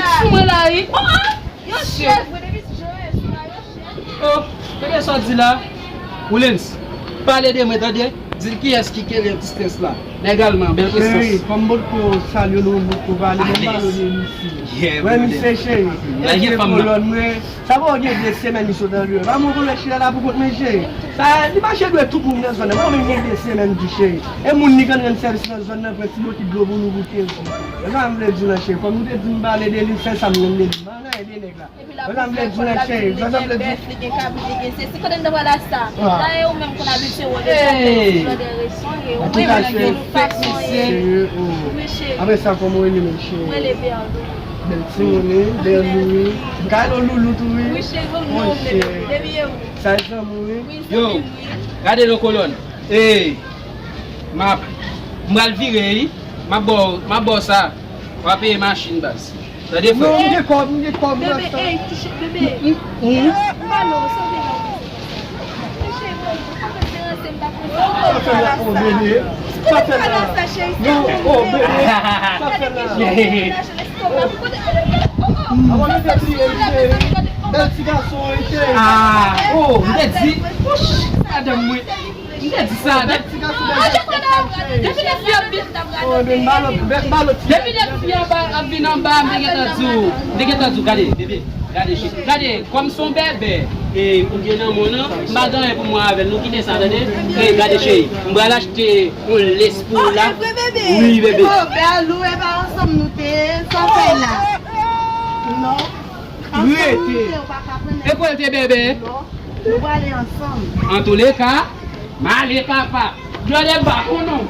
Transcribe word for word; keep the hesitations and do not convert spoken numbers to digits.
tèt sou mwen la, wi. Oh, ah! Yo chèf, mwen depi jan yo sou la, yo chèf. Oh, tande sa w di la. Woulens, pale de mwen, tande. Di l kiyès ki kenbe distans la. Nèg Alman, bèl prezans. Cheri, kòm m potko salye nou, m potko pale, men m pale de Lucy. Yeah, wè, brother. Misye, cheri, la, gen fanm nan. Kolòn mwen. Sa fè w gen de semèn li sot andeyo. Pa mwen konnen chita la pou kont mwen, cheri. Sa, li mache dwe tout moun nan zòn nan. Pa mwen gen de semèn di, cheri. E moun li konn rann sèvis nan zòn nan, pran ti bokit dlo pou nou goute, cheri. E sa m vle di w nan, cheri. Kòm nou te di m pale de li, m fè sa m konn de li. M pa nan ede nèg la. Epi la, sa m vle di w, cheri, sa m vle di w. Li gen bèf, li gen kabrit, li gen sesi. Kote n t ap pral ak sa? Dayè, ou menm konn abitye wè de jan bèl ti jan de reson, e ou menm ou gen yon fason, e wi, cheri. Apre sa, kòman w rele menm, cheri? Mwen rele Berlou. Bèl timoun, wi, Berlou, wi. M ka rele w Loulou tou, wi. Wi, cheri, bon, non, cheri. Depi e ou? Sa e zanmi w, wi. Wi, zanmi m, wi. Yo, gade non, kolòn. Ey, m ap, m pral vire, wi. M ap ba w, m ap ba w sa. W a peye machin, baz. Tande, frè? Non, m gen kòb, m gen kòb, bebe, ey, touche, bebe. M pa non, sove non. Touche, bebe, pa fè deranse m, pa fè sa. Sa fè la, oh, bebe. Sa fè la. Non, oh, bebe. Sa fè la. Avan nou te bliye, bebe. Bèl ti gason, wi, cheri. Ah, oh, m te di, madanm mwen. M te di sa, depi, depi lè fi ap vin, depi lè fi ap, ap vin anba, m te gentan di w, m te gentan di w, gade, bebe, gade, cheri, gade, kòm se yon bèbè, e, ou gen nan men w nan, m pa gen anyen pou m wè avè l, nou kite sa, tande, e, gade, cheri, m pral achte yon lès pou w la. Wi, bebe. Oh, Berlou, e pa ansanm nou te ye, sa w fè la? Non. Ansanm nou te ye, ou pa ka pran nèg. E pou l te bebe? Non. Nou prale ansanm. Antouleka, m ale papa. Jòdè ba pou nou.